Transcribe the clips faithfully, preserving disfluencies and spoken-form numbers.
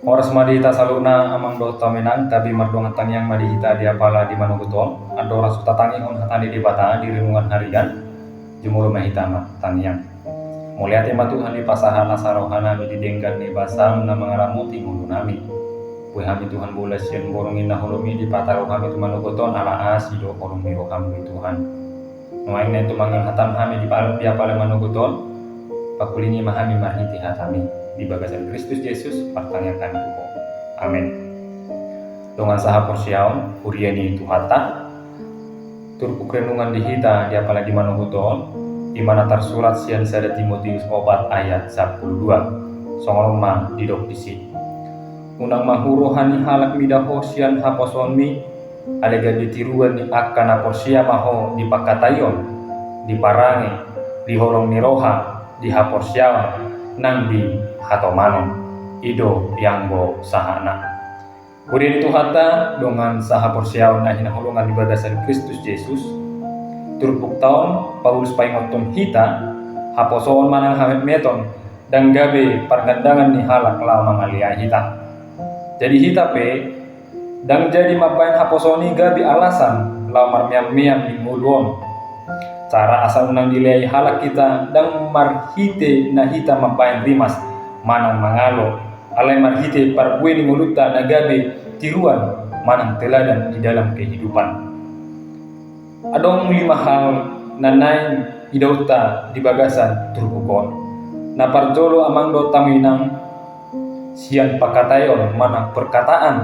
Horas ma di hita saluhutna amang dohot hamu inang, tabi mardongan tangiang ma di hita di apala di manogot on, andorang so tatangihon hata ni Debata di renungan harian, jumolo ma hita martangiang. Mauliate ma Tuhan dipasahat nasa rohanami di denggan ni basam na mangaramoti ngolunami. Boi hami Tuhan bolas sian borngin na holom i dipataru hami tu manogot on ala asi do holong ni roham do i Tuhan. Nuaeng na i tumangihon hatam hami di pal-, di apala manogot on, pangkulingi ma hami marhite hatami. Di bagasan Kristus Jesus, martangiang hami tu Ho. Amen. Dongan sahaporseaon, huria ni Tuhanta, turpuk renungan di hita di apala di manogot on, i ma na tarsurat sian sada Timoteus opat ayat sampulu dua. Songon on ma didok disi. Unang ma hu roha ni halak mida ho sian haposoonmi, alai gabe tiruan ni angka na porsea ma ho di pangkataion, di parange, di holong ni roha, di haporseaon, nang di hatomanon. I do ianggo sahatna. Huria ni Tuhanta, dongan sahaporseaon na hinaholongan di bagasan Kristus Jesus, turpukta on Paulus paingothon hita, haposoon manang hametmeton, ndang gabe pargandangan ni halak laho mangaleai hita. Jadi hita pe, ndang jadi mambaen haposoon i gabe alasan laho marmeammeam di ngolu on. Cara asa unang dileai halak hita ndang marhite na hita mambaen rimas manang mangalo, alai marhite parbue ni ngolunta na gabe tiruan manang teladan di dalam kehidupan. Adong lima hal na naeng idaonta di bagasan turpuk on. Na parjolo amang dohot hamu inang, sian pangkataion manang perkataan.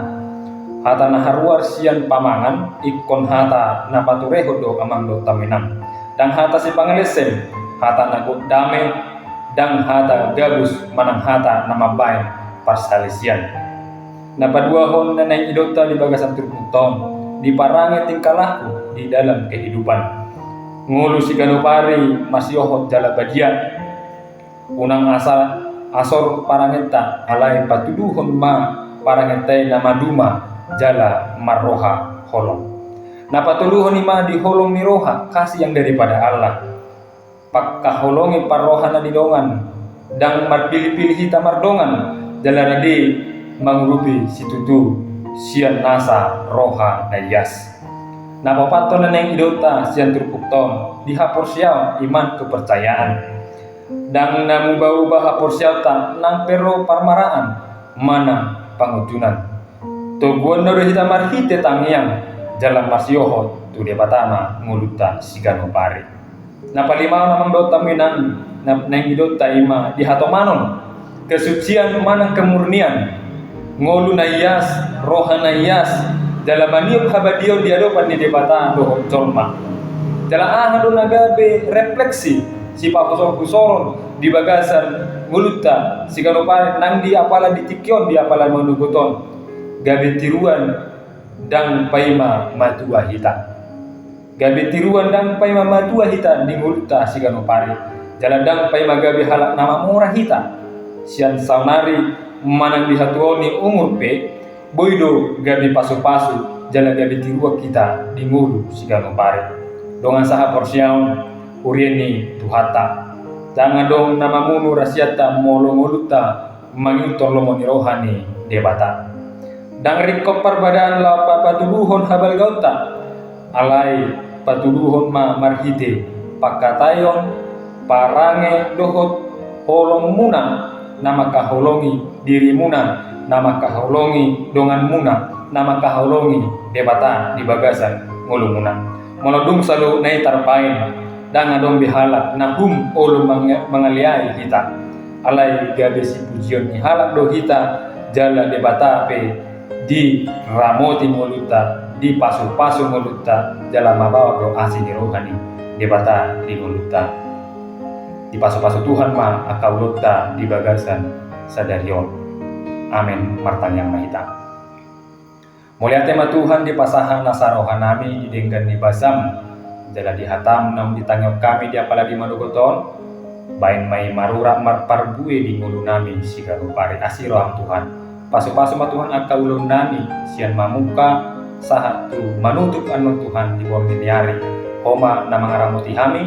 Hata na haruar sian pamangan, ingkon hata na paturehon do amang dohot hamu inang. Ndang hata sipangalesem, hata na gok dame, ndang hata gabus manang hata na mambaen parsalisian. Na paduahon na naeng idaonta di bagasan turpukta on, di parange tingkah laku di dalam kehidupan. Ngolu siganup ari masiohot jala badia. Unang asa asor parangenta, alai patuduhon ma parangenta i na maduma jala marroha holong. Na patoluhon i ma di holong ni roha, kasih yang daripada Allah. Pangkaholongi parrohana ni dongan, ndang marpilihpilih hita mardongan, jala rade mangurupi situtu sian nasa roha na ias. Na paopathon na naeng idaonta sian turpukta on, di haporseaon, iman kepercayaan. Ndang na mubaubah haporseaonta nang pe ro parmaraan manang pangunjunan. Toguonna do hita marhite tangiang jala marsiohot tu Debata ma ngolunta siganup ari. Na palimahon amang dohot hamu inang, na naeng idaonta i ma di hatomanon, kesucian manang kemurnian. Ngolu na ias, roha na ias, jala maniop habadiaon di adopan ni Debata dohot jolma. Jala aha do na gabe refleksi sipahusorhusoron di bagasan ngolunta siganup ari nang di apala di tingki on, di apala manogot on, gabe tiruan ndang paima matua hita. Gabe tiruan ndang paima matua hita di ngolunta siganup ari, jala ndang paima gabe halak na mamora hita. Sian saonari manang di hatuaon ni umur pe, boi do gabe pasupasu jala gabe tiruan hita di ngolu siganup ari. Dongan sahaporseaon, huria ni Tuhanta, ndang adong na mamunu rasianta molo ngolunta mangihuthon lomo ni roha ni Debata. Ndang ringkot parbadaan laho papatuduhon habalgaonta, alai patuduhon ma marhite pangkataion, parange dohot holongmuna na mangkaholongi dirimuna, na mangkaholongi donganmuna, na mangkaholongi Debata di bagasan ngolumuna. Molo dung saluhutna i tarbaen, ndang adong be halak na hum olo manga-, mangaleai hita. Alai gabe sipujion ni halak do hita, jala Debata pe diramoti ngolunta, dipasupasu ngolunta, jala mabaor do asi ni roha ni Debata di ngolunta. Dipasupasu Tuhan ma angka ulaonta di bagasan sadari on. Amen. Martangiang ma hita. Mauliate ma Tuhan dipasahat nasa rohanami di denggan ni basam, jala di hatam naung ditangihon hami di apala di manogot on, baen ma i marurat marparbue di ngolunami siganup ari. Asi roham Tuhan. Pasupasu ma Tuhan angka ulaonnami, sian mamungka sahat tu manutup annon Tuhan di borngin ni ari. Ho ma na mangaramoti hami,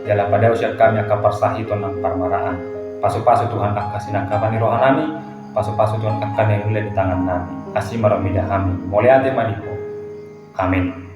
jala padao sian hami angka parsahiton nang parmaraan. Pasupasu Tuhan angka sinangkapan ni rohanami, pasu-pasu Tuhan angka na niula di tangan nami, asi ma ro mida hami. Mauliate ma di Ho. Amin.